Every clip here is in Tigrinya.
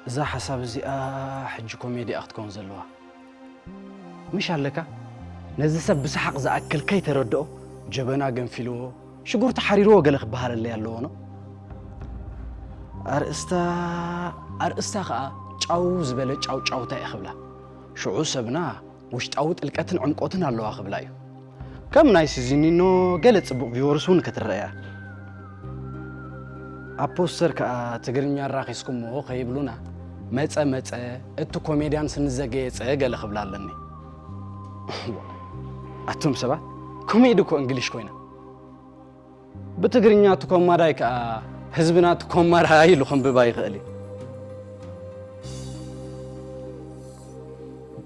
እዛ ሓሳብ እዚኣ ሕጂ ኮሜዲ እያ ክትከውን ዘለዋ። ምሽ ኣለካ፣ ነዚ ሰብ ብሰሓቕ ዝኣክል ከይተረድኦ፣ ጀበና ገንፊልዎ፣ ሽጉርቲ ሓሪርዎ ገለ ክበሃለለይ ኣለዎ ኖ? ኣርእስታ፣ ኣርእስታ ኸኣ ጫው ዝበለ ጫው ጫውታ እየ ክብላ። ሽዑ ሰብና ውሽጣዊ ጥልቀትን ዕምቆትን ኣለዋ ክብላ እዩ። ከም ናይ ሲዚኒኖ ገለ ጽቡቕ ቪወርስ እውን ክትረኣያ። ኣብ ፖስተር ከኣ ትግርኛ ኣራኺስኩሞ ከይብሉና፣ መጸ መጸ፣ እቲ ኮሜድያን ስኒ ዘገየጸ ገለ ክብላ ኣለኒ። ኣቱም ሰባት፣ ኮሜዲ እኮ እንግሊሽ ኮይና። ብትግርኛ እቲ ኮማዳይ ከኣ ህዝብና እቲ ኮማዳይ ኢሉ ከንብባ ይኽእል እዩ።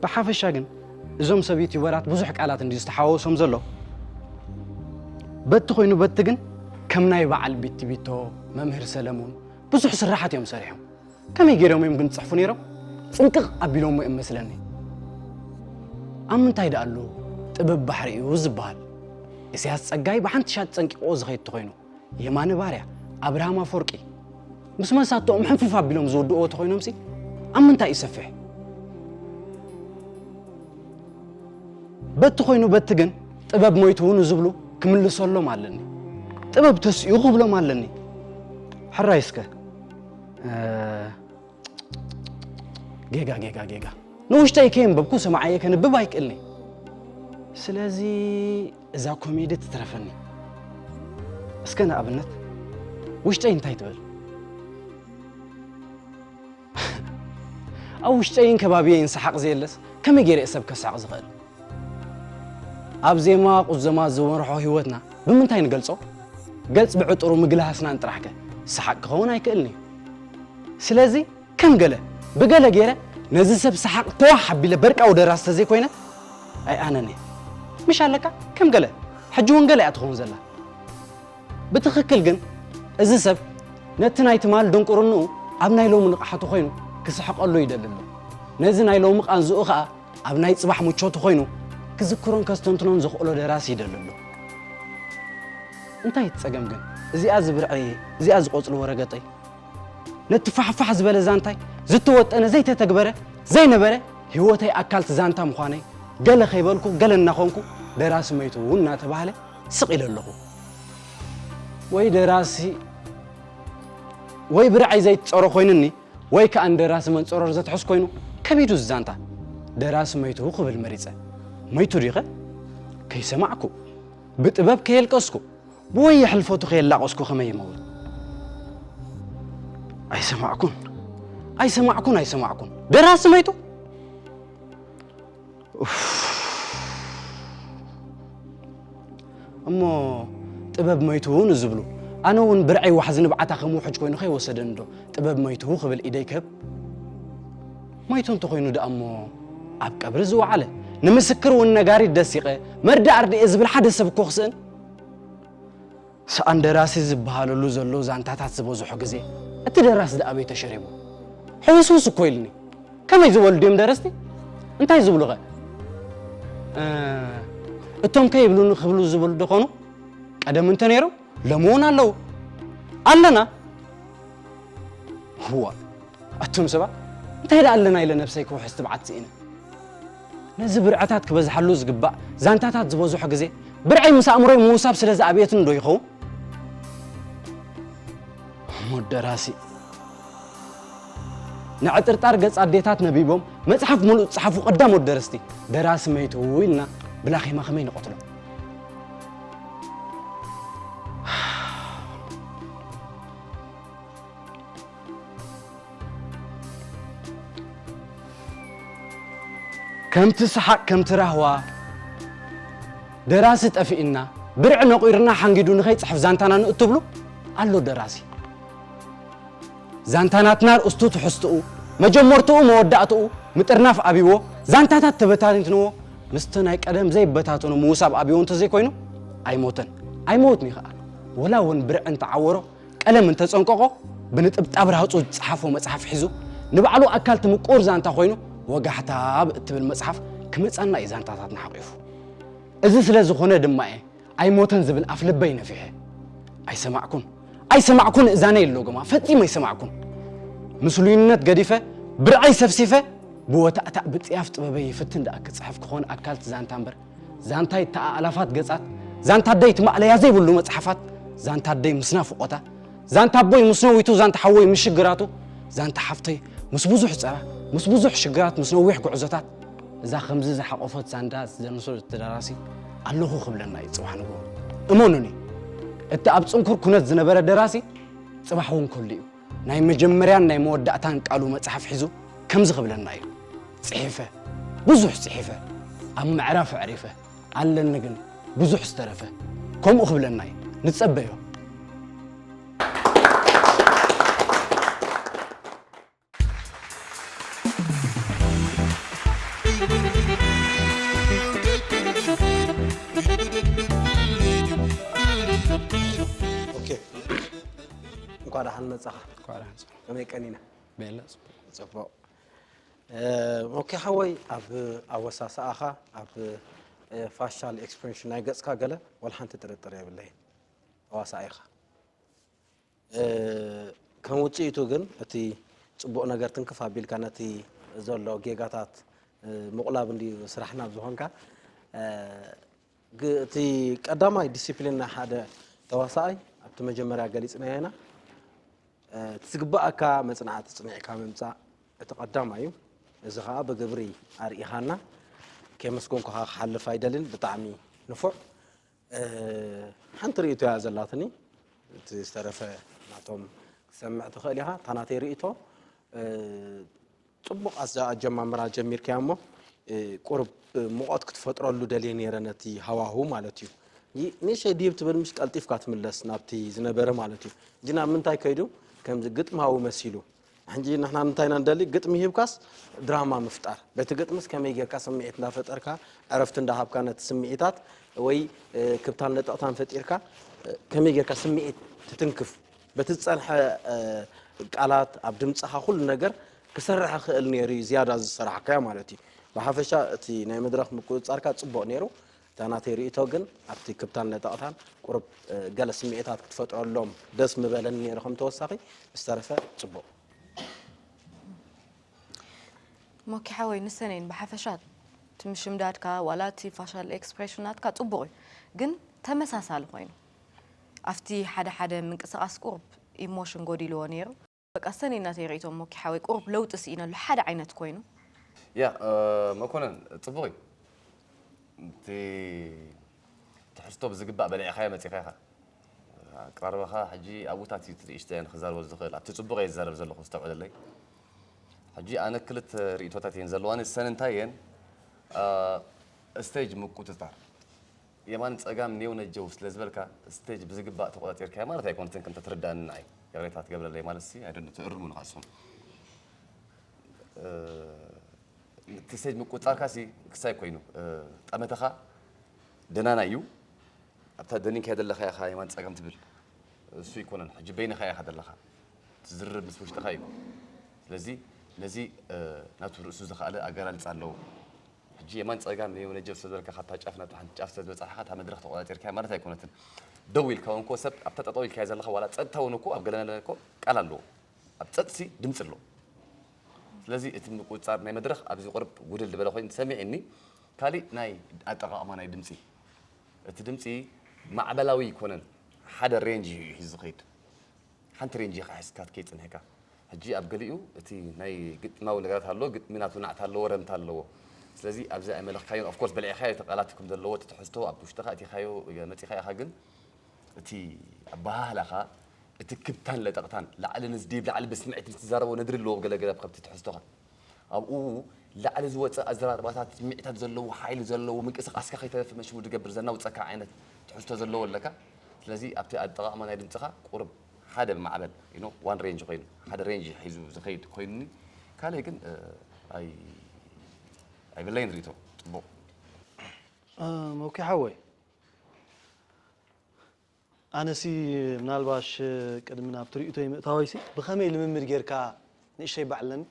ብሓፈሻ ግን እዞም ሰብ ዩቲዩበራት ብዙሕ ቃላት እንድዩ ዝተሓዋወሶም ዘሎ። በቲ ኮይኑ በቲ ግን ከም ናይ በዓል ቢቲ ቢቶ፣ መምህር ሰለሙን ብዙሕ ስራሓት እዮም ሰሪሖም። ከመይ ገይሮም እዮም ግን ዝጽሕፉ ነይሮም? ጽንቅቕ ኣቢሎሞ እዮም መስለኒ። ኣብ ምንታይ ደኣ ኣሎ ጥበብ ባሕሪ እዩ ዝበሃል? ኢሳያስ ጸጋይ ብሓንቲ ሻጥ ጸንቂቕዎ ዝኸይድ ተኾይኑ፣ የማነ ባርያ፣ ኣብርሃም ኣፈወርቂ፣ ምስ መሳትኦም ሕንፍፍ ኣቢሎም ዝውድእዎ ተኾይኖምሲ፣ ኣብ ምንታይ ይሰፍሕ? በቲ ኮይኑ በቲ ግን ጥበብ ሞይቱ ንዝብሉ ክምልሰሎም ኣለኒ። ጥበብ ተስኡ ክብሎም ኣለኒ። ሕራይ እስከ፣ እ፣ ጌጋ፣ ጌጋ፣ ጌጋ። ንውሽጠይ ከየንበብኩ ሰማዓየ ከንብብ ኣይክእልኒ። ስለዚ እዛ ኮሜዲ ትትረፈኒ። እስከ ንኣብነት ውሽጠይ እንታይ ትብል? ኣብ ውሽጠይን ከባቢየይን ሰሓቕ ዘየለስ ከመይ ገይረ እየ ሰብ ከስሕቕ ዝኽእል? ኣብ ዜማ ቁዘማ ዝመርሖ ህይወትና ብምንታይ ንገልጾ? ገጽ ብዕጥሩ ምግልሃስና ጥራሕከ ሰሓቕ ክኸውን ኣይክእልን እዩ። ስለዚ ከም ገለ ብገለ ገይረ ነዚ ሰብ ሰሓቕ ተዋሕ ኣቢለ በርቃዊ ደራሲ ተዘይኮይነ ኣይኣነን እየ። ምሽ ኣለካ ከም ገለ ሕጂ እውን ገለ እያ ትኸውን ዘላ። ብትኽክል ግን እዚ ሰብ ነቲ ናይ ትማል ድንቁርንኡ ኣብ ናይ ሎሚ ንቕሓቱ ኮይኑ ክስሕቐሉ ይደሊ ኣሎ። ነዚ ናይ ሎሚ ቃንዝኡ ኸኣ ኣብ ናይ ጽባሕ ምቾቱ ኮይኑ ክዝክሮን ከስተንትኖን ዘኽእሎ ደራሲ ይደሊ ኣሎ። እንታይ እቲ ጸገም ግን? እዚኣ ዝብርዐየ፣ እዚኣ ዝቖጽሊ ወረገጠይ። ነቲ ፋሕፋሕ ዝበለ ዛንታይ ዝተወጠነ ዘይተተግበረ ዘይነበረ ህይወተይ ኣካልቲ ዛንታ ምዃነይ ገለ ከይበልኩ ገለ እናኾንኩ ደራሲ መይቱ እናተባህለ ስቕ ኢለ ኣለኹ። ወይ ደራሲ ወይ ብርዐይ ዘይትጸሮ ኮይኑኒ ወይ ከኣ ንደራሲ መንጸሮር ዘትሕዝ ኮይኑ ከቢዱ ዝዛንታ ደራሲ መይቱ ክብል መሪጸ። መይቱ ዲኸ? ከይሰማዕኩ ብጥበብ ከየልቀስኩ ብወየ ሕልፈቱ ከየላቐስኩ ከመይ ይመውት? ኣይሰማዕኩን፣ ኣይሰማዕኩን፣ ኣይሰማዕኩን። ደራሲ መይቱ? ኡፍ። እሞ ጥበብ መይቱ ንዝብሉ፣ ኣነ እውን ብርዐይ ዋሕዚ ንብዓታ ከም ውሑጅ ኮይኑ ከይወሰደኒ ዶ ጥበብ መይቱ ክብል ኢደይ ክህብ? መይቱ እንተኾይኑ ደኣ እሞ ኣብ ቀብሪ ዝወዓለ፣ ንምስክር እውን ነጋሪት ደሲቐ፣ መርድእ ኣርድኤ ዝብል ሓደ ሰብ እኮ ክስእን? ሰኣን ደራሲ ዝበሃለሉ ዘሎ ዛንታታት ዝበዝሖ ግዜ፣ እቲ ደራሲ ደኣ ኣበይ ተሸሪቡ? ሕውስውስ እኮ ኢልኒ። ከመይ ዝበሉ ድዮም ደረስቲ? እንታይ ዝብሉኸ? እ፣ እቶም ከይብሉኒ ክብሉ ዝብሉ ዶ ኾኑ? ቀደም እንተ ነይሮም፣ ሎሚ እውን ኣለዉ። ኣለና። እዋ፣ ኣቱም ሰባት፣ እንታይ ደኣ ኣለና ኢለ ነብሰይ ክውሕስ ትብዓት ስኢነ። ነዚ ብርዕታት ክበዝሓሉ ዝግባእ ዛንታታት ዝበዝሖ ግዜ፣ ብርዐይ ምስ ኣእምሮይ ምውሳብ ስለ ዝኣብየትኒ ዶ ይኸውን? እሞ ደራሲ፣ ንዕጥርጣር ገጽ ኣዴታት ነቢቦም፣ መጽሓፍ ምሉእ ዝጸሓፉ ቀዳሞት ደረስቲ፣ ደራሲ መይቱ ኢልና ብላኼማ ከመይ ንቐትሎ? ከምቲ ሰሓቕ፣ ከምቲ ራህዋ፣ ደራሲ ጠፊእና፣ ብርዒ ነቑርና ሓንጊዱ ንኸይጽሕፍ ዛንታና ንእትብሉ ኣሎ ደራሲ። ዛንታናትና ርእስቱ ትሕዝትኡ፣ መጀመርትኡ መወዳእትኡ፣ ምጥርናፍ ኣብይዎ፣ ዛንታታት ተበታቲንዎ፣ ምስቲ ናይ ቀደም ዘይበታተኑ ምውሳብ ኣብይዎ እንተዘይኮይኑ፣ ኣይሞተን። ኣይመውትን እዩ ኸኣ። ወላ እውን ብርዒ እንተዓወሮ፣ ቀለም እንተጸንቀቖ፣ ብንጥብጣብ ራህጹ ዝጸሓፎ መጽሓፍ ሒዙ፣ ንባዕሉ ኣካል እቲ ምቁር ዛንታ ኮይኑ፣ ወጋሕታ እትብል መጽሓፍ ክመጻና እዩ ዛንታታትና ሓቂፉ። እዚ ስለ ዝኾነ ድማ እየ ኣይሞተን ዝብል ኣፍ ልበይ ነፊሐ። ኣይሰማዕኩን፣ ኣይሰማዕኩን፣ እዛነ የሎ ግማ፣ ፈጺመ ኣይሰማዕኩን። ምስሉይነት ገዲፈ፣ ብርዐይ ሰፍሲፈ፣ ብወታእታእ ብጽያፍ ጥበበይ ይፍትን ደኣ ክጽሕፍ ክኾን ኣካል እቲ ዛንታ እምበር፣ ዛንታይ እታ ኣእላፋት ገጻት፣ ዛንታ ኣደይ እቲ ማእለያ ዘይብሉ መጽሓፋት፣ ዛንታ ኣደይ ምስ ናፍቖታ፣ ዛንታ ኣቦይ ምስ ነዊቱ፣ ዛንታ ሓወይ ምስ ሽግራቱ፣ ዛንታ ሓፍተይ ምስ ብዙሕ ጸራ፣ ምስ ብዙሕ ሽግራት፣ ምስ ነዊሕ ጉዕዞታት፣ እዛ ከምዚ ዝሓቖፈት ዛንታ ዝደነሶ እቲ ደራሲ ኣለኹ ክብለና እዩ ጽባሕ ንግሆ። እመኑኒ፣ እቲ ኣብ ጽንኩር ኩነት ዝነበረ ደራሲ ጽባሕ እውን ከሉ እዩ። ናይ መጀመርያን ናይ መወዳእታን ቃሉ መጽሓፍ ሒዙ ከምዚ ክብለና እዩ። ጽሒፈ፣ ብዙሕ ጽሒፈ፣ ኣብ ምዕራፍ ኣዕሪፈ፣ ኣለኒ ግን ብዙሕ ዝተረፈ። ከምኡ ክብለና እዩ። ንጸበዮ። ኦኬ፣ እንኳዕ ደሓን መጻኻ። ኳራንስ ከመይ ቀኒና? ቤለስ ጽቡቕ። ኦኬ ሓወይ፣ ኣብ ኣወሳስኣኻ፣ ኣብ ፋሻል ኤክስፕሬሽን ናይ ገጽካ ገለ ዋላ ሓንቲ ጥርጥር የብለይን። ተዋሳኣይ ኢኻ። ከም ውጽኢቱ ግን እቲ ጽቡቕ ነገር ትንክፍ ኣቢልካ ነቲ ዘሎ ጌጋታት ምቑላብ እንድዩ ስራሕና ብዝኾንካ፣ ግ- እቲ ቀዳማይ ዲሲፕሊን ናይ ሓደ ተዋሳኣይ ኣብቲ መጀመርያ ገሊጽናዮ ኢና። እቲ ዝግባኣካ መጽናዕቲ ጽኒዕካ ምምጻእ እቲ ቀዳማይ እዩ። እዚ ኸኣ ብግብሪ ኣርኢኻና። ከየመስገንኩኻ ክሓልፍ ኣይደልን። ብጣዕሚ ንፉዕ። ሓንቲ ርእይቶ እያ ዘላትኒ። እቲ ዝተረፈ ናቶም ክትሰምዕ ትኽእል ኢኻ። እታ ናተይ ርእይቶ ጽቡቕ ኣዛ ኣጀማምራ ጀሚርካያ እሞ ቁሩብ ሙቐት ክትፈጥረሉ ደልየ ነይረ ነቲ ሃዋሁ ማለት እዩ። ንእሸይ ድይብ ትብል ምሽ ቀልጢፍካ ትምለስ ናብቲ ዝነበረ ማለት እዩ። እዚ ናብ ምንታይ ከይዱ ከምዚ ግጥማዊ መሲሉ ሕጂ ንሕና እንታይ ኢና ንደሊ ግጥሚ ሂብካስ ድራማ ምፍጣር በቲ ግጥምስ ከመይ ጌርካ ስምዒት እንዳፈጠርካ ዕረፍቲ እንዳሃብካ ነቲ ስምዒታት ወይ ክብታን ለጠቕታን ፈጢርካ ከመይ ጌርካ ስምዒት ትትንክፍ በቲ ዝጸንሐ ቃላት ኣብ ድምጽኻ ኩሉ ነገር ክሰርሕ ክእል ነይሩ እዩ ዝያዳ ዝሰራሕካዮ ማለት እዩ። ብሓፈሻ እቲ ናይ መድረኽ ምቁጽጻርካ ጽቡቕ ነይሩ። እታ ናተይ ርእይቶ ግን ኣብቲ ክብታን ለጠቕታን ቁሩብ ገለ ስምዒታት ክትፈጥረሎም ደስ ምበለኒ ነይሩ ከም ተወሳኺ። ብዝተረፈ ጽቡቕ። ሞኪ ሓወይ ንሰን እየን ብሓፈሻ እቲ ምሽምዳድካ ዋላ እቲ ፋሻል ኤክስፕሬሽን ናትካ ጽቡቕ እዩ ግን ተመሳሳሊ ኮይኑ ኣብቲ ሓደ ሓደ ምንቅስቓስ ቁሩብ ኢሞሽን ጎዲልዎ ነይሩ በቃ ሰን እየን ናተይ ርእይቶ ሞኪ ሓወይ ቁሩብ ለውጢ ስኢነሉ ሓደ ዓይነት ኮይኑ ያ መኮነን ጽቡቕ እዩ እቲ ትሕዝቶ ብዝግባእ በሊዕኻዮ መጺኻ ኢኻ ኣቀራርባኻ ሕጂ ኣብኡታት እዩ ትንእሽተ ንክዛረበሉ ዝኽእል ኣብቲ ጽቡቕ እየ ዝዛረብ ዘለኹ ዝተውዕለለይ ሕጂ ኣነ ክልተ ርእቶታት እየን ዘለዋኒ እሰን እንታይ እየን ስቴጅ ምቁጽጻር የማን ጸጋም ኔው ነጀው ስለ ዝበልካ ስቴጅ ብዝግባእ ተቆጻጺርካዮ ማለት ኣይኮነትን ከም ተትርዳእኒ ንዓይ ይቕሬታ ትገብረለይ ማለት ሲ ኣይደንቱ እርሙ ንኻስኹም እቲ ስቴጅ ምቁጻርካ ሲ ክሳይ ኮይኑ ጠመተኻ ደናና እዩ ኣብታ ደኒንካዮ ዘለኻ ኢኻ የማን ጸጋም ትብል እሱ ይኮነን ሕጂ በይንኻ ኢኻ ዘለኻ ትዝርብ ምስ ውሽጥኻ እዩ ስለዚ ነዚ ናቱ ርእሱ ዝኸኣለ ኣገላልጻ ኣለዎ ሕጂ የማን ጸጋም ነየው ነጀብ ስለ ዝበልካ ካብታ ጫፍ ናብታ ሓንቲ ጫፍ ስለ ዝበጻሕካ እታ መድረኽ ተቆጻጺርካያ ማለት ኣይኮነትን ደው ኢልካ እውን እኮ ሰብ ኣብታ ጠጠው ኢልካያ ዘለኻ ዋላ ጸጥታ እውን እኮ ኣብ ገለ ገለ እኮ ቃል ኣለዎ ኣብ ጸጥሲ ድምጺ ኣሎ ስለዚ እቲ ምቁጽጻር ናይ መድረኽ ኣብዚ ቁርብ ጉድል ዝበለ ኮይኑ ሰሚዕኒ ካሊእ ናይ ኣጠቓቕማ ናይ ድምጺ እቲ ድምጺ ማዕበላዊ ኣይኮነን ሓደ ሬንጅ እዩ ሒዙ ዝኸይድ ሓንቲ ሬንጅ ኢኻ ሒዝካ ከይጽንሕካ ሕጂ ኣብ ገሊኡ እቲ ናይ ግጥማዊ ነገራት ኣሎ ግጥሚ ናቱ ናዕታ ኣለዎ ረምታ ኣለዎ ስለዚ ኣብዚ ኣይመለኽካዮን ኦፍኮርስ በሊዕኻዮ እቲ ቃላት ከም ዘለዎ እቲ ትሕዝቶ ኣብ ውሽጥኻ እቲኻዮ መጺኻ ኢኻ ግን እቲ ኣበሃህላኻ እቲ ክብታን ለጠቕታን ላዕሊ ንዝድይብ ላዕሊ ብስምዒት ምስ ትዛረቦ ነድሪ ኣለዎ ገለገለ ከብቲ ትሕዝቶኻ ኣብኡ ላዕሊ ዝወፀ ኣዘራርባታት ስምዒታት ዘለዎ ሓይሊ ዘለዎ ምንቅስቃስካ ከይተረፈ መሽሙ ድገብር ዘናውፀካ ዓይነት ትሕዝቶ ዘለዎ ኣለካ ስለዚ ኣብቲ ኣጠቃቅማ ናይ ድምፅካ ቁርብ ሓደ ማዕበል ዋን ሬንጅ ኮይኑ ሓደ ሬንጅ ሒዙ ዝኸይድ ኮይኑኒ ካልእ ግን ኣይብለይን ርእቶ ፅቡቅ ሞኪ ሓወይ ኣነሲ ምናልባሽ ቅድሚ ናብ ትርኢቶይ ምእታወይሲ ብኸመይ ልምምድ ጌርካ ንእሽተይ ባዕለኒ?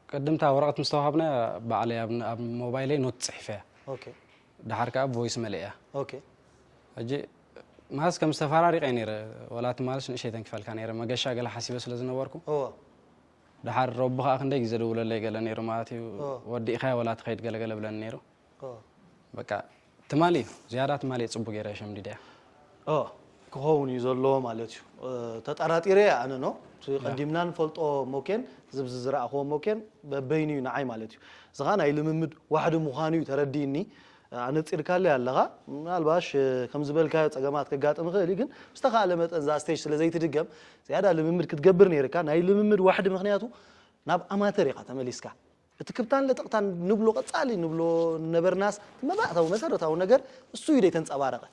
ቅድምታ ወረቐት ምስ ተዋሃብና ባዕለይ ኣብ ኣብ ሞባይለይ ኖት ጽሒፈያ። ኦኬ ድሓር ከኣ ቮይስ መሊእያ። ኦኬ ሕጂ ማስ ከም ዝተፈራሪቀ ነይረ። ወላ ትማልሽ ንእሸይ ተንክፈልካ ነይረ። መገሻ ገለ ሓሲበ ስለ ዝነበርኩ እዎ ድሓር ረቡ ከኣ ክንደይ ግዜ ደውለለይ ገለ ነይሩ ማለት እዩ። ኦ። ወዲእኻዮ ወላ ትኸይድ ገለገለ ብለኒ ነይሩ። ኦ በቃ ትማሊ እዩ ዝያዳ ትማሊ ጽቡቅ ገይረ ሸምዲድያ። ኦ ክኸውን እዩ ዘለዎ ማለት እዩ። እ፣ ተጠራጢረ እየ ኣነ ኖ እቲ ቀዲምና ንፈልጦ ሞኬን ዝብዚ ዝረኣኽዎ ሞኬን በበይኑ እዩ ንዓይ ማለት እዩ። እዚ ኸዓ ናይ ልምምድ ዋሕዲ ምዃኑ እዩ ተረዲእኒ። ኣነጺርካለይ ኣለኻ። ምናልባሽ እ፣ ከም ዝበልካዮ ጸገማት ከጋጥም ይኽእል እዩ፣ ግን ብዝተኻእለ መጠን እዛ ስቴጅ ስለ ዘይትድገም ዝያዳ ልምምድ ክትገብር ነይርካ። ናይ ልምምድ ዋሕዲ ምኽንያቱ ናብ ኣማተር ኢኻ ተመሊስካ። እቲ ክብታን ለጠቕታን ንብሎ ቀጻሊ ንብሎ ነበርናስ እቲ መባእታዊ መሰረታዊ ነገር እሱ እዩ ዘይተንጸባረቐ።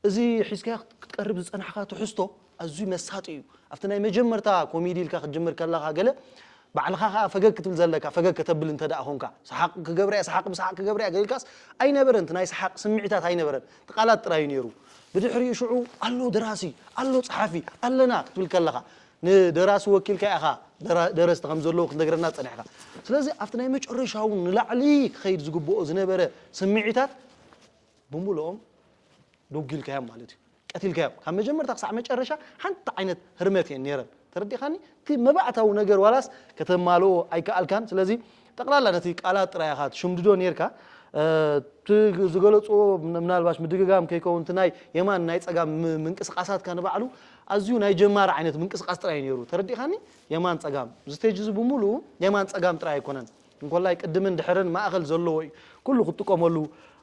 እዚ ሒዝካዮ ክትቀርብ ዝጸናሕካ ትሕዝቶ ኣዝዩ መሳጢ እዩ። ኣብቲ ናይ መጀመርታ ኮሜዲ ኢልካ ክትጅምር ከለኻ ገለ ባዕልኻ ከኣ ፈገግ ክትብል ዘለካ ፈገግ ከተብል እንተ ደኣ ኾንካ ሰሓቕ ክገብርያ ሰሓቕ ብሰሓቕ ክገብርያ ገለ ኢልካስ ኣይነበረን። እቲ ናይ ሰሓቕ ስምዒታት ኣይነበረን። እቲ ቃላት ጥራይ እዩ ነይሩ። ብድሕሪኡ ሽዑ ኣሎ ደራሲ ኣሎ ጸሓፊ ኣለና ክትብል ከለኻ ንደራሲ ወኪልካ ኢኻ ደራ- ደረስቲ ከም ዘለዉ ክትነግረና ጸኒሕካ። ስለዚ ኣብቲ ናይ መጨረሻ እውን ንላዕሊ ክኸይድ ዝግብኦ ዝነበረ ስምዒታት ብምልኦም ደጒልካዮም ማለት እዩ፣ ቀቲልካዮም። ካብ መጀመርታ ክሳዕ መጨረሻ ሓንቲ ዓይነት ህርመት እየን ነይረን። ተረዲኻኒ? እቲ መባእታዊ ነገር ዋላስ ከተማልኦ ኣይከኣልካን። ስለዚ ጠቕላላ ነቲ ቃላት ጥራይ ኢኻ ትሽምድዶ ነይርካ። እቲ ዝገለፅዎ ምናልባሽ ምድግጋም ከይከውን እቲ ናይ የማን ናይ ፀጋም ምንቅስቃሳትካ ንባዕሉ ኣዝዩ ናይ ጀማሪ ዓይነት ምንቅስቃስ ጥራይ ነይሩ። ተረዲኻኒ? የማን ፀጋም እዚ ስቴጅ እዚ ብምሉኡ የማን ፀጋም ጥራይ ኣይኮነን። እንኮላይ ቅድምን ድሕርን ማእኸል ዘለዎ እዩ። ኩሉ ክትጥቀመሉ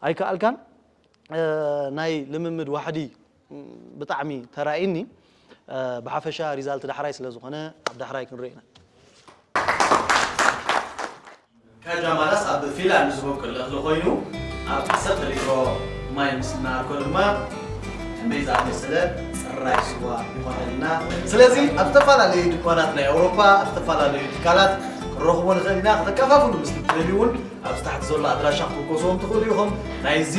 ኣይከኣልካን። ናይ ልምምድ ዋሕዲ ብጣዕሚ ተራኢኒ። ብሓፈሻ ሪዛልት ዳሕራይ ስለ ዝኾነ ኣብ ዳሕራይ ክንሪኦ ኢና። ካጃማላስ ኣብ ፊንላንድ ዝበቁል እኽሊ ኮይኑ ኣብ ዓሰርተ ሊትሮ ማይ ምስ እናኣርኮ ድማ ከመይ ዝኣመሰለ ፅራይ ስዋ ይኾነልና። ስለዚ ኣብ ዝተፈላለዩ ድኳናት ናይ ኣውሮፓ ኣብ ዝተፈላለዩ ትካላት ክንረኽቦ ንኽእል ኢና። ከተከፋፍሉ ምስ ትደልዩ እውን ኣብዚ ታሕቲ ዘሎ ኣድራሻ ክትውከስዎም ትኽእሉ ኢኹም። ናይዚ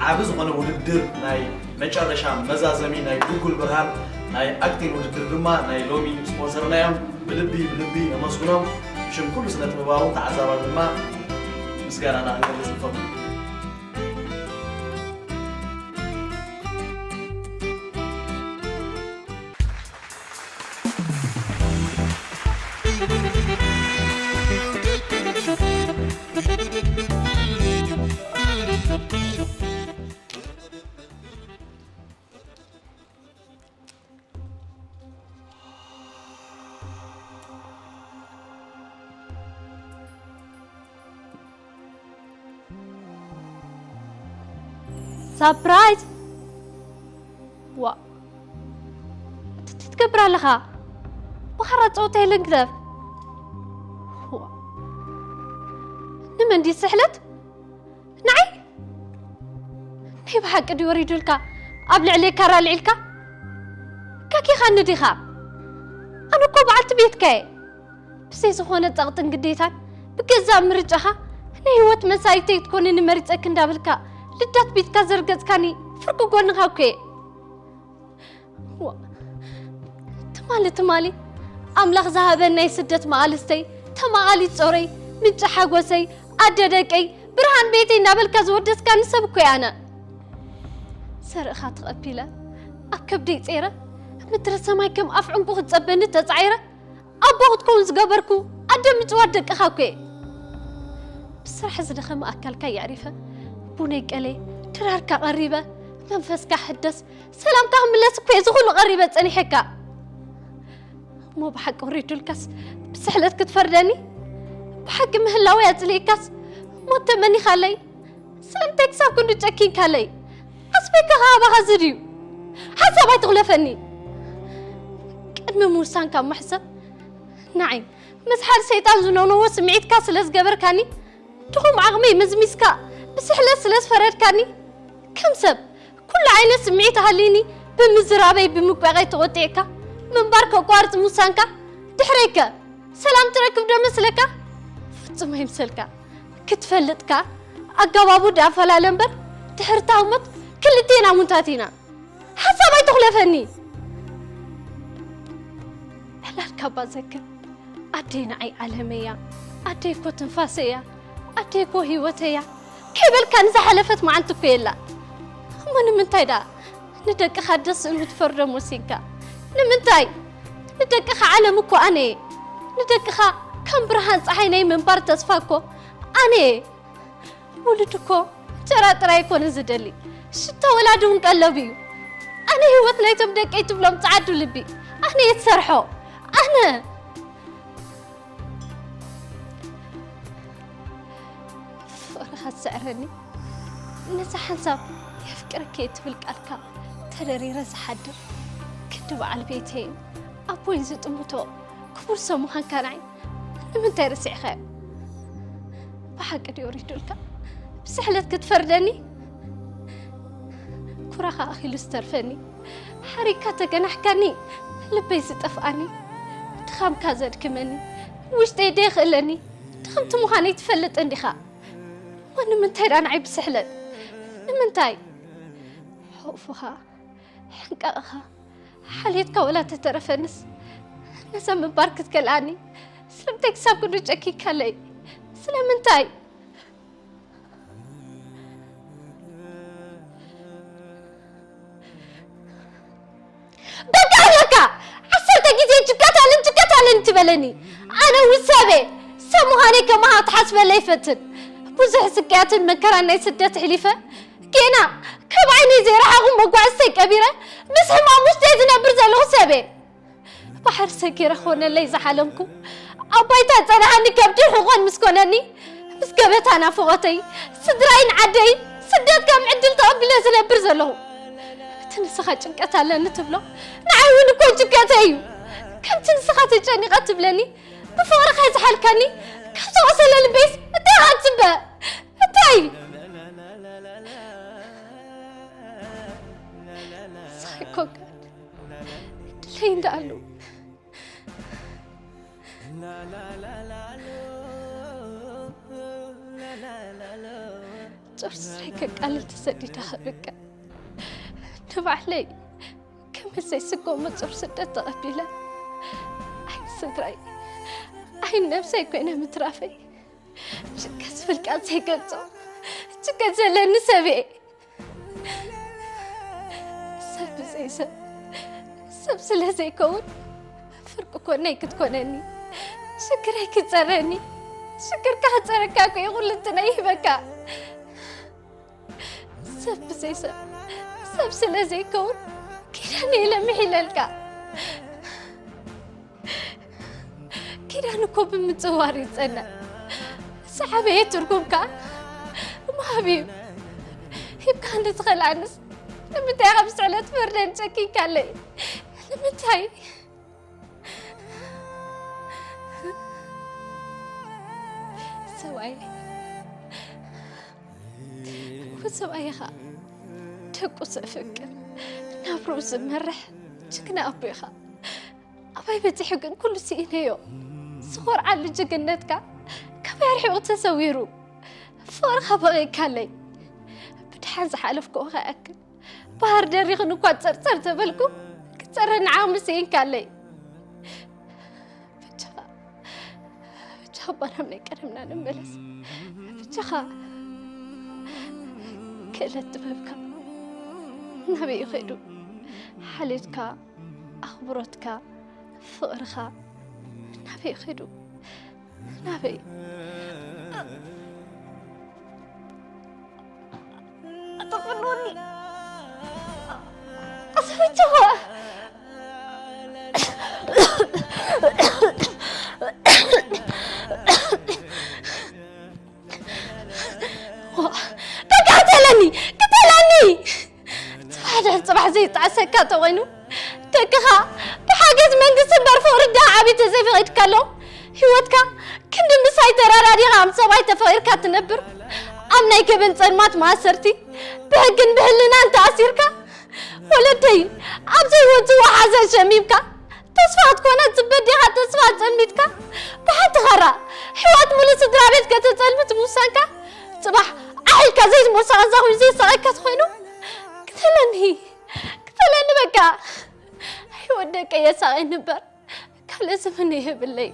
ዓቢ ዝኾነ ውድድር ናይ መጨረሻ መዛዘሚ ናይ ድጉል ብርሃን ናይ ኣክቲንግ ውድድር ድማ ናይ ሎሚ ስፖንሰርና እዮም። ብልቢ ብልቢ ነመስግኖም። ብሽም ኩሉ ስነ ጥበባውን ተዓዛባን ድማ ምስጋናና ክንገልጽ ንፈቱ። ሳፕራይዝ ዋ ትትትገብር ኣለኻ። ብኻራ ፀወታ የለን ግደፍ። ዋ ንመን ድዩ ስሕለት? ንዓይ ናይ ብሓቂ ድዩ ወሪዱልካ? ኣብ ልዕለይ ካራ ኣልዒልካ? ካኪኻኒ ዲኻ? ኣነ እኮ በዓልቲ ቤትካ እየ። ብዘይ ዝኾነ ጸቕጥን ግዴታን ብገዛእ ምርጫኻ ናይ ህይወት መጻኢተይ ክትኮንኒ መሪጸኪ እንዳበልካ ልዳት ቤትካ ዘርገጽካኒ ፍርቂ ጎንኻ እኮ እየ። ዋ ትማሊ ትማሊ ኣምላኽ ዝሃበኒ ናይ ስደት መቓልስተይ ተማቓሊት ጾረይ ምንጪ ሓጎሰይ ኣደ ደቀይ ብርሃን ቤተይ እንዳበልካ ዝወደስካኒ ሰብ እኮ እየ ኣነ። ዘርእኻ ተቐቢለ ኣብ ከብደይ ጸይረ ምድሪ ሰማይ ከም ኣፍ ዕንቁ ክትጸበኒ ተጻዒረ ኣቦ ክትከውን ዝገበርኩ ኣደ ምጽዋት ደቅኻ እኮ እየ። ብስራሕ ዝደኸመ ኣካልካ የዕሪፈ ቡነይ ቀለየ ድራርካ ቀሪበ መንፈስካ ሕደስ ሰላምካ ክምለስ እኮ እየ እዚ ኩሉ ቀሪበ ጸኒሐካ። እሞ ብሓቂ ወሪዱልካስ ብስሕለት ክትፈርደኒ ብሓቂ ምህላወይ ኣጽሊእካስ ሞት ተመኒኻለይ ስለምንታይ ክሳብ ክንዱ ጨኪንካለይ? ዓስበይካ ከኣ ኣባኻ እዚ ድዩ? ሓሳብ ኣይትኹለፈኒ። ቅድሚ ምውሳንካ እሞ ሕሰብ። ንዓይ ምስ ሓደ ሰይጣን ዝነውነዎ ስምዒትካ ስለ ዝገበርካኒ፣ ድኹም ዓቕመይ መዝሚዝካ ብስሕለት ስለ ዝፈረድካኒ፣ ከም ሰብ ኩሉ ዓይነት ስምዒት ኣሃልዩኒ ብምዝራበይ ብምቋቐይ ተቖጢዕካ ምንባር ከቋርጽ ምውሳንካ ድሕረይከ ሰላም ትረክብ ዶ መስለካ? ፍጹም ኣይምሰልካ። ክትፈልጥካ ኣገባቡ ድኣ ፈላለ እምበር ድሕሪ ታህሞት ክልቴና ሙንታት ኢና። ሓሳብ ኣይትኹለፈኒ። ዕላል ካባ ዘክር። ኣደይ ንዓይ ዓለመይ እያ። ኣደይ እኮ ትንፋሰይ እያ። ኣደይ እኮ ህይወተይ እያ። ከይበልካ ንዝሓለፈት መዓልቲ እኮ የላ። እሞ ንምንታይ ደኣ ንደቅኻ ደስ ዝብሉ ትፈርዶም ወሲንካ? ንምንታይ? ንደቅኻ ዓለም እኮ ኣነ እየ። ንደቅኻ ከም ብርሃን ጸሓይ ናይ ምንባር ተስፋ እኮ ኣነ እየ። ውሉድ እኮ እንጀራ ጥራይ ኣይኮነን ዝደሊ፣ ሽታ ወላዲ እውን ቀለብ እዩ። ኣነ ህይወት ናይቶም ደቀይ ትብሎም ጸዓዱ ልቢ ኣነ እየ ትሰርሖ። ኣነ ፍቕርኻ ትስዕረኒ፣ ነዛ ሓንሳብ የፍቅረኪ እየ ትብል ቃልካ ተደሪረ ዝሓድር ክንዲ በዓል ቤተይን ኣቦይን ዝጥምቶ ክቡር ሰብ ምዃንካ ንዓይ ንምንታይ ረሲዕኻዮ? ብሓቂ ድዩ ወሪዱልካ ብስሕለት ክትፈርደኒ? ኩራኻ ኣኺሉ ዝተርፈኒ፣ ሓሪግካ ተገናሕካኒ፣ ልበይ ዝጠፍኣኒ፣ ድኻምካ ዘድክመኒ፣ ውሽጠይ ደይኽእለኒ፣ ድኽምቲ ምዃነይ ትፈልጥ እንዲኻ። እሞ ንምንታይ ደኣ ንዓይ ብስሕለት? ንምንታይ? ሕቑፍኻ፣ ሕንቃቕኻ፣ ሓልዮትካ ወላ ተተረፈንስ ነዛ ምንባር ክትከልኣኒ ስለምንታይ ክሳብ ክንዱ ጨኪካለይ? ስለምንታይ? በቃ ኣለካ! ዓሰርተ ግዜ ጅጋት ኣለን ጅጋት ኣለን ትበለኒ። ኣነ እውን ሰብ እየ። ሰብ ምዃነይ ከማኻ ክትሓስበለይ ይፈትን። ብዙሕ ስቅያትን መከራን ናይ ስደት ኣሕሊፈ፣ ጌና ካብ ዓይነይ ዘይረሓቑ መጓዕዝተይ ቀቢረ፣ ምስ ሕማም ውሽጠይ ዝነብር ዘለኹ ሰብ እየ። ባሕሪ ሰጊረ ክኾነለይ ዝሓለምኩ፣ ኣብ ባይታ ዝጸንሓኒ ከብዲ ሕቖን ምስ ኮነኒ፣ ምስ ገበታ ናፍቖተይ፣ ስድራይን ዓደይን ስደት ከም ዕድል ተቐቢለ ዝነብር ዘለኹ። እቲ ንስኻ ጭንቀት ኣለኒ ትብሎ፣ ንዓይ እውን እኮ ጭንቀተይ እዩ። ከምቲ ንስኻ ተጨኒቐ ትብለኒ፣ ብፍቕርኻ ዝሓልካኒ፣ ካብ ዝቖሰለ ልበይስ እንታይ ኢኻ ትጽበ? እንታይ? ንስኻ ኣይኮንካን፣ ድለይ እንዳኣሉ ጾር ስረይ ከቃልል ተሰዲደ ከብቅዕ ንባዕለይ ከመይ ዘይስጎሞ ጾር ስደት ተቐቢለ፣ ዓይኒ ስድራይ ዓይኒ ነብሰይ ኮይነ ምትራፈይ ጭንቀት ዝብል ቃል ዘይገልጾ ጭንቀት ዘለኒ ሰብ እየ። ሰብ ብዘይ ሰብ፣ ሰብ ስለ ዘይከውን፣ ፍርቂ ኮነይ ክትኮነኒ፣ ሽግረይ ክጸረኒ፣ ሽግርካ ክጸረካ እኮ እዩ ኩሉ እንትን ይህበካ። ሰብ ብዘይ ሰብ፣ ሰብ ስለ ዘይከውን፣ ኪዳነይ ለምሕ ኢለልካ። ኪዳን እኮ ብምጽዋር እዩ ዝጸንዕ። ዝዓበየ ትርጉም ከኣ ምሃብ እዩ። ሂብካ እንድትኸልኣንስ ንምንታይ ካብ ስዕለት ፍርደን ጨኪንካለይ? ንምንታይ? ሰብኣይ፣ ሰብኣይ ኢኻ። ደቁ ዘፍቅር፣ ናብርኡ ዝመርሕ ጅግና ኣቦ ኢኻ። ኣባይ በጺሑ ግን ኩሉ ስኢነዮ። ዝኾርዓሉ ጅግነትካ ካባይ ኣርሒቑ ተሰዊሩ። ፍቕርኻ በቒዕካለይ። ብደሓን ዝሓለፍክዎ ከኣክል ባህር ደሪኽን እኳ ጸርጸር ተበልኩ፣ ክጸረኒ ዓቕሚ ስኢንካለይ። በጃኻ፣ በጃኻ እባ ናብ ናይ ቀደምና ንመለስ። በጃኻ ክእለት ጥበብካ ናበይ እዩ ከይዱ? ሓልዮትካ፣ ኣኽብሮትካ፣ ፍቕርኻ ናበይ እዩ ከይዱ? ናበይ? ኣትፍንውኒ። ኣሰበችዋ። ዋ፣ በቃ ቅተለኒ፣ ቅተለኒ። ጽባሕ ድሕሪ ጽባሕ ዘይጣዕሰካ ተኾይኑ፣ ደቅኻ ብሓገዝ መንግስቲ እምበር ፍቕሪ ደሃ ዓቢ ተዘይፈቒድካሎም፣ ህይወትካ ክንዲ ምሳይ ተራዳዲኻ ምስ ሰብኣይ ተፈቒርካ ትነብር፣ ኣብ ናይ ገበን ጸልማት መኣሰርቲ ብሕግን ብህልናን ተኣሲርካ፣ ወለደይ ኣብ ዘይወጽዎ ሓዘን ሸሚምካ፣ ተስፋ ክትኮና ትጽበ ዲኻ ተስፋ ጸልሚትካ፣ ብሓንቲ ኸራ ህይወት ሙሉእ ስድራ ቤት ከተጸልምት ምውሳንካ፣ ጽባሕ ኣሕ ኢልካ ዘይትሞሳ ቃንዛ ኮይኑ ዘየሳቕየካ ተኾይኑ፣ ክተለኒ፣ ክተለኒ በቃ። ህይወት ደቀይ የሳቐየኒ እምበር ካልእ ዝምነ የብለይ።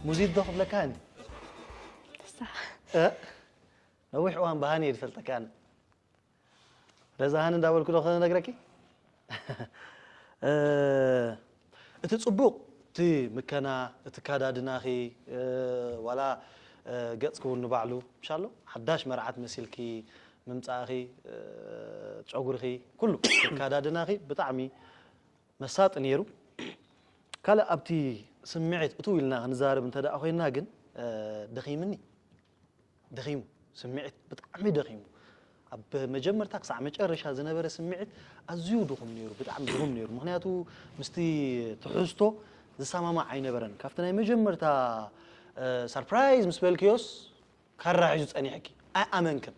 ሙዚት ዶ ክብለካ ሃኒ? እ? ነዊሕ እዋን ብሃኒ እየ ዝፈልጠካ ኣነ። ረዛ ሃኒ እንዳበልኩ ዶ ክነግረኪ? እ፣ እቲ ጽቡቕ፣ እቲ ምከና፣ እቲ ካዳድናኺ፣ እ፣ ዋላ፣ እ፣ ገጽኪ እውን ንባዕሉ፣ ምሻሎ? ሓዳሽ መርዓት መሲልኪ ምምጻእኺ፣ እ፣ ጨጉርኺ፣ ኩሉ፣ እቲ ካዳድናኺ ብጣዕሚ መሳጢ ነይሩ። ካልእ ኣብቲ ስምዒት እትው ኢልና ክንዛረብ እንተ ደኣ ኮይንና ግን፣ እ፣ ደኺምኒ። ደኺሙ፣ ስምዒት ብጣዕሚ ደኺሙ። ኣብ መጀመርታ ክሳዕ መጨረሻ ዝነበረ ስምዒት ኣዝዩ ድኹም ነይሩ፣ ብጣዕሚ ድኹም ነይሩ። ምኽንያቱ ምስቲ ትሕዝቶ ዝሰማማዕ ኣይነበረን። ካብቲ ናይ መጀመርታ፣ እ፣ ሰርፕራይዝ ምስ በልክዮስ ካራ ሒዙ ጸኒሕኪ። ኣይኣመንክን።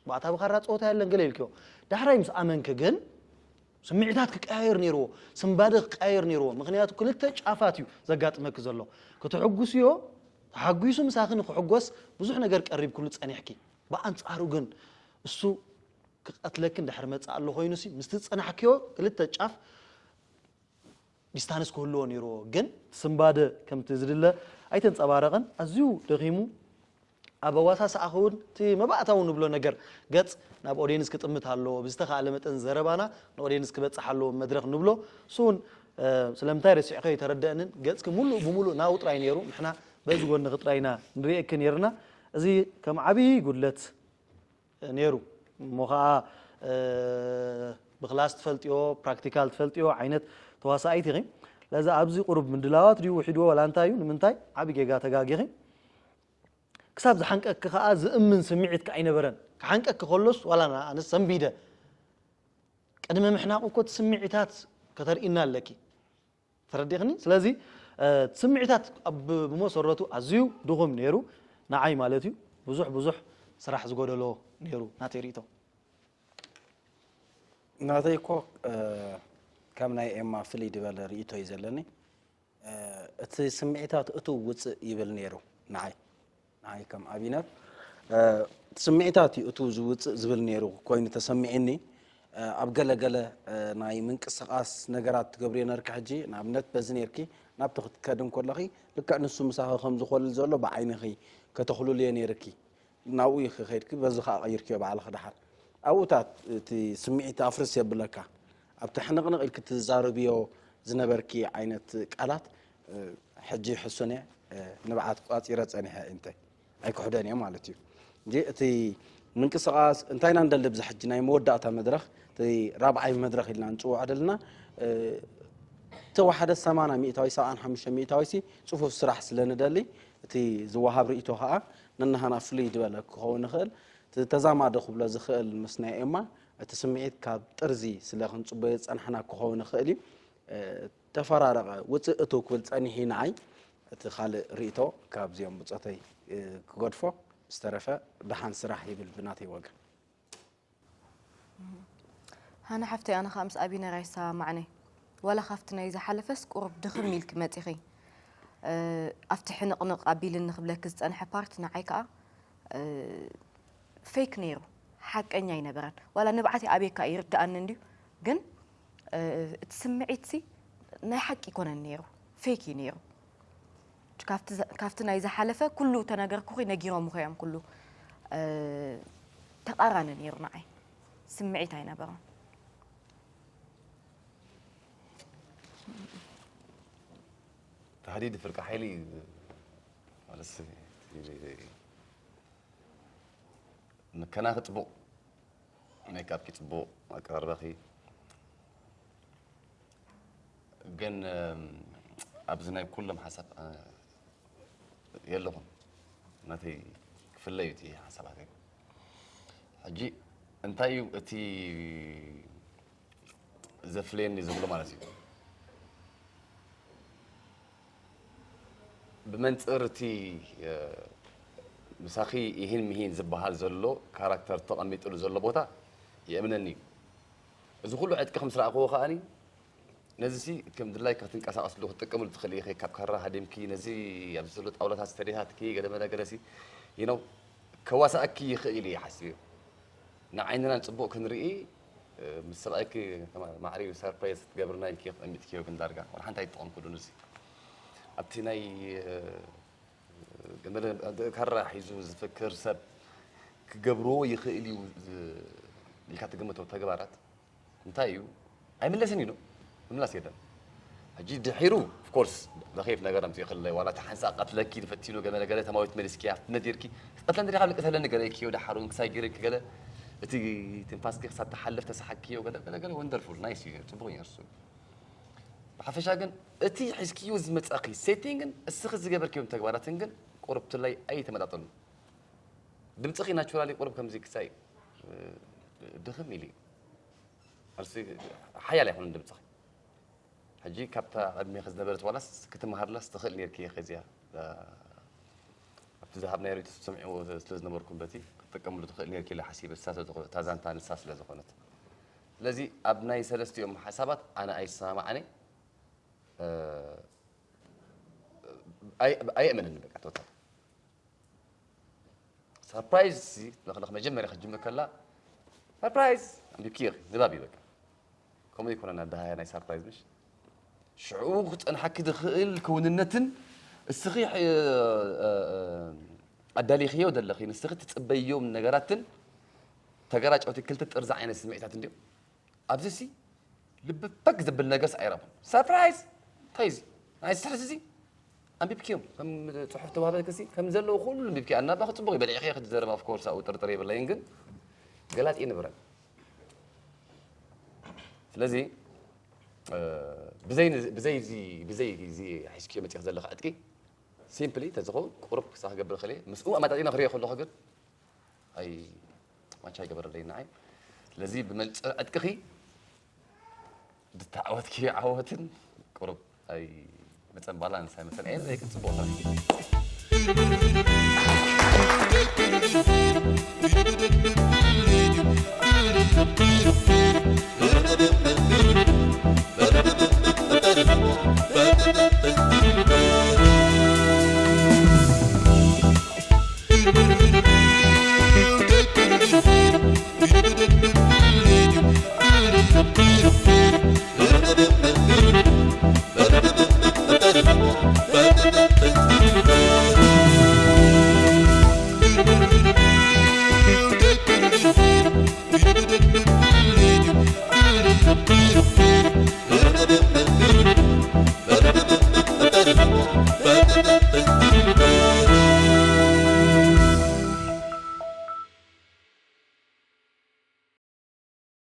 ባእታ ብካራ ጸወታ የለን ገለ ኢልክዮ። ዳሕራይ ምስ ኣመንኪ ግን ስምዒታት ክቀያየር ነይርዎ፣ ስንባደ ክቀያየር ነይርዎ። ምኽንያቱ ክልተ ጫፋት እዩ ዘጋጥመኪ ዘሎ። ክትሕጉስዮ፣ ተሓጒሱ ምሳኺ ንክሕጎስ ብዙሕ ነገር ቀሪብክሉ ጸኒሕኪ። ብኣንጻሩ ግን እሱ ክቐትለኪ እንድሕር መጽእ ኣሎ ኮይኑሲ፣ ምስቲ ዝጸናሕክዮ ክልተ ጫፍ ዲስታንስ ክህልዎ ነይርዎ። ግን ስንባደ ከምቲ ዝድለ ኣይተንጸባረቐን። ኣዝዩ ደኺሙ፣ ኣብ ኣዋሳስኣ ክውን እቲ መባእታዊ ንብሎ ነገር ገጽ ናብ ኦድየንስ ክጥምት ኣለዎ። ብዝተኻእለ መጠን ዘረባና ንኦድየንስ ክበጽሕ ኣለዎ መድረኽ ንብሎ። እሱ እውን፣ እ፣ ስለምንታይ ረሲዕከ ኣይተረደእንን። ገጽኪ ሙሉእ ብሙሉእ ናብኡ ጥራይ ነይሩ። ንሕና በዚ ጎንኺ ጥራይ ኢና ንርእየኪ ነይርና። እዚ ከም ዓብዪ ጉድለት ነይሩ። እሞ ኸዓ፣ እ፣ ብክላስ ትፈልጥዮ፣ ፕራክቲካል ትፈልጥዮ ዓይነት ተዋሳኢት ኢኺ። ስለዚ ኣብዚ ቁሩብ ምድላዋት ድዩ ውሒድዎ ዋላ እንታይ እዩ? ንምንታይ? ዓቢ ጌጋ ተጋጊኺ። ክሳብ ዝሓንቀኪ ከኣ ዝእምን ስምዒትኪ ኣይነበረን። ክሓንቀኪ ከሎስ ዋላ ንኣ ኣነስ ሰንቢደ። ቅድሚ ምሕናቑ እኮ እቲ ስምዒታት ከተርእይና ኣለኪ። ተረዲእክኒ? ስለዚ፣ እ፣ እቲ ስምዒታት ኣብ፣ ብመሰረቱ ኣዝዩ ድኹም ነይሩ፣ ንዓይ ማለት እዩ። ብዙሕ ብዙሕ ስራሕ ዝጎደሎ ነይሩ፣ ናተይ ርእይቶ። ናተይ እኮ፣ እ፣ ከም ናይ ኤማ ፍልይ ዝበለ ርእይቶ እዩ ዘለኒ። እ፣ እቲ ስምዒታት እትው ውፅእ ይብል ነይሩ ንዓይ። ንዓይ ከም ኣብይነር፣ እ፣ እቲ ስምዒታት እዩ እትው ዝውፅእ ዝብል ነይሩ ኮይኑ ተሰሚዑኒ። እ፣ ኣብ ገለ ገለ፣ እ፣ ናይ ምንቅስቓስ ነገራት ትገብርዮ ነርኪ ሕጂ፣ ንኣብነት በዚ ነይርኪ ናብቲ ክትከዲ እንከለኺ ልክዕ ንሱ ምሳኺ ከም ዝኾልል ዘሎ ብዓይንኺ ከተኹልልዮ ነይርኪ። ናብኡ ኢኺ ከይድኪ፣ በዚ ኸኣ ቀይርክዮ ባዕልኺ ደሓር። ኣብኡታት እቲ ስምዒት ኣፍርስ የብለካ። ኣብቲ ሕንቕንቕ ኢልኪ ትዛረብዮ ዝነበርኪ ዓይነት ቃላት፣ እ፣ ሕጂ ሕሱን እየ፣ እ፣ ንብዓት ቋጺረ ጸኒሐ እንተ ኣይክሕደን እየ ማለት እዩ። እንጂ እቲ ምንቅስቓስ እንታይ ኢና ንደሊ፣ ብዛ ሕጂ ናይ መወዳእታ መድረኽ፣ እቲ ራብዓይ መድረኽ ኢልና ንጽውዖ ደለና፣ እ፣ ተወሓደ ሰማንያ ሚእታዊ፣ ሰብዓን ሓሙሽተ ሚእታዊ ሲ ጽፉፍ ስራሕ ስለ ንደሊ፣ እቲ ዝወሃብ ርእይቶ ኸኣ ነናህና ፍልይ ዝበለ ክኸውን ይኽእል። እቲ ተዛማዲ ክብሎ ዝኽእል ምስ ናይ ኤማ፣ እቲ ስምዒት ካብ ጥርዚ ስለ ክንጽበዮ ዝጸናሕና ክኸውን ይኽእል እዩ። እ፣ ተፈራረቐ፣ ውጽእ እትው ክብል ጸኒሑ እዩ ንዓይ። እቲ ካልእ ርእይቶ ካብዚኦም ብጾተይ፣ እ፣ ክገድፎ፣ ዝተረፈ ደሓን ስራሕ ይብል ብናተይ ወገን። ሃና ሓፍተይ፣ ኣነ ኸኣ ምስ ኣቢነር ኣይሰማማዕን እየ። ዋላ ካብቲ ናይ ዝሓለፈስ ቁሩብ ድኽም ኢልኪ መጺኺ። እ፣ ኣብቲ ሕንቕንቕ ኣቢልኒ ክብለኪ ዝጸንሐ ፓርት ንዓይ ከኣ፣ እ፣ ፌክ ነይሩ፣ ሓቀኛ ኣይነበረን። ዋላ ንብዓት ይኣብየካ ይርድኣኒ እንድዩ፣ ግን፣ እ፣ እቲ ስምዒትሲ ናይ ሓቂ ኣይኮነን ነይሩ፣ ፌክ እዩ ነይሩ። ካብቲ ናይ ዝሓለፈ ኩሉ ተነገርኩኺ ነጊሮምኺ እዮም ኩሉ። ተቃራኒ ነይሩ ንዓይ ስምዒት ኣይነበሮን። ተሃዲድ ፍርቂ ሓይሊ ማለት ምከናኺ ጽቡቕ ሜክኣፕኪ ጽቡቕ፣ ኣቀራርባኺ ግን፣ እም፣ ኣብዚ ናይ ኩሎም ሓሳብ፣ እ፣ የለኹም። ናተይ ክፍለ እዩ እቲ ሓሳባተይ። ሕጂ እንታይ እዩ እቲ ዘፍለየኒ ዝብሎ ማለት እዩ? ብመንጽር እቲ፣ እ፣ ምሳኺ ይህን ምሂን ዝበሃል ዘሎ ካራክተር ተቐሚጥሉ ዘሎ ቦታ የእምነኒ እዩ። እዚ ኩሉ ዕጥቂ ከም ዝረኣኽዎ ከኣኒ፣ ነዚ ሲ ከም ድላይካ ክትንቀሳቐስሉ ክትጥቀምሉ ትኽእል ኢኺ። ካብ ካራ ሃዲምኪ፣ ነዚ ኣብዚ ዘሎ ጣውላታት ስተዲሃትኪ፣ ገለ መለ ገለ ሲ፣ you know፣ ከዋሳኣኪ ይኽእል እዩ ይሓስብ እዩ። ንዓይንና ጽቡቕ ክንርኢ፣ እ፣ ምስ ሰብኣይኪ ከማ-፣ ማዕሪኡ ሰርፕራይዝ ክትገብርና ኢልኪ ኣቐሚጥክዮ፣ ግን ዳርጋ ዋላ ሓንቲ ኣይተጠቐምኩሉን። እዚ ኣብቲ ናይ፣ እ፣ ገመለ-፣ ካራ ሒዙ ዝፍክር ሰብ ክገብርዎ ይኽእል እዩ ዝ-፣ ኢልካ ትግምቶ ተግባራት እንታይ እዩ? ኣይምለስን እዩ፣ ምምላስ የለን። ሕጂ ድሒሩ፣ of course፣ ለኸይፍ ነገር ኣምፂኡ ክለ፣ ዋላ እቲ ሓንሳእ ቀትለኪ ፈቲኑ ገለ ገለ ተማዊት መሊስኪ፣ ኣብቲ ነዲርኪ፣ ቀትለን ድሪኻ ልቅተለኒ ገለ ኢልኪዮ፣ ደሓሩ እንክሳይ ገይርኪ ገለ፣ እቲ ትንፋስኪ ክሳብ ተሓልፍ ተሰሓክዮ ገለ፣ ገለ፣ ገለ፣ ወንደርፉል፣ ናይስ እዩ፣ ጽቡቕ እዩ እርሱ። ብሓፈሻ ግን፣ እቲ ሒዝክዮ ዝመጻኺ ሴቲንግን እስኺ ዝገበርክዮም ተግባራትን ግን ቁሩብ ትላይ ኣይተመጣጠኑን። ድምፅኺ ናቹራሊ ቁሩብ ከምዚ ክሳይ፣ እ፣ ድኽም ኢሉ እዩ። ኣርሲ ሓያል ኣይኮነን ድምፅኺ። ሕጂ ካብታ ቅድሜኺ ዝነበረት ዋላስ ክትመሃርላስ ትኽእል ነርኪ ኢኺ እዚኣ። እ፣ ኣብቲ ዝሃብናዮ ርእይቶ ትሰምዕዎ ስለ ዝነበርኩም በቲ ክትጥቀምሉ ትኽእል ነርኪ ኢለ ሓሲበ፣ ንሳ ስለ ዝኾ-፣ እታ ዛንታ ንሳ ስለ ዝኾነት። ስለዚ ኣብ ናይ ሰለስቲኦም ሓሳባት ኣነ ኣይሰማማዕን እየ። እ፣ ኣይ-፣ ኣየእመንን በቃ ቶታል። ሰርፕራይዝ ሲ ለኽለኽ መጀመርያ ክትጅምር ከላ፣ ሰርፕራይዝ ኣንቢብኪ ኢኺ፣ ንባብ እዩ በቃ። ከምኡ ኣይኮነን ኣደሃያ ናይ ሰርፕራይዝ ምሽ? ሽዑ ክጸንሓኪ ዝኽእል ክውንነትን እስኺ፣ እ፣ እ፣ እ፣ ኣዳሊኽዮ ዘለኺ፣ ንስኺ ትጽበዮም ነገራትን ተገራጨውቲ ክልተ ጥርዚ ዓይነት ስምዒታት እንድዮም። ኣብዚ ሲ ልቢ ፐግ ዘብል ነገርስ ኣይረኽብን። ሰርፕራይዝ! እንታይ እዚ? ናይ ስሕት እዚ ኣንቢብክዮም። ከም ጽሑፍ ተዋህበልክሲ ከም ዘለዉ ኩሉ ኣንቢብክዮ። ኣናባኺ ጽቡቕ እዩ። በሊዕኽዮ ክትዘረብ፣ of course፣ ኣብኡ ጥርጥር የብለይን፣ ግን ገላጺ ይንብረን። ስለዚ፣ እ፣ ብዘይ፣ ብዘይ እዚ፣ ብዘይ እዚ ሒዝክዮ መጺእኪ ዘለኻ ዕጥቂ፣ ሲምፕሊ ተዝኸውን ቁሩብ ክሳብ ክገብር ክእል እየ። ምስኡ ኣመጣጢነ ክሪኦ ከለኹ ግን፣ ኣይ፣ ማቻ ኣይገበረለይን ንዓይ። ስለዚ ብመንጽር ዕጥቅኺ ዝተዓወትኪ ዓወትን ቁሩብ ኣይ መጸን ባላንስ ኣይመጸን። ኤኒወይ ግን ጽቡቕ ስራሕ።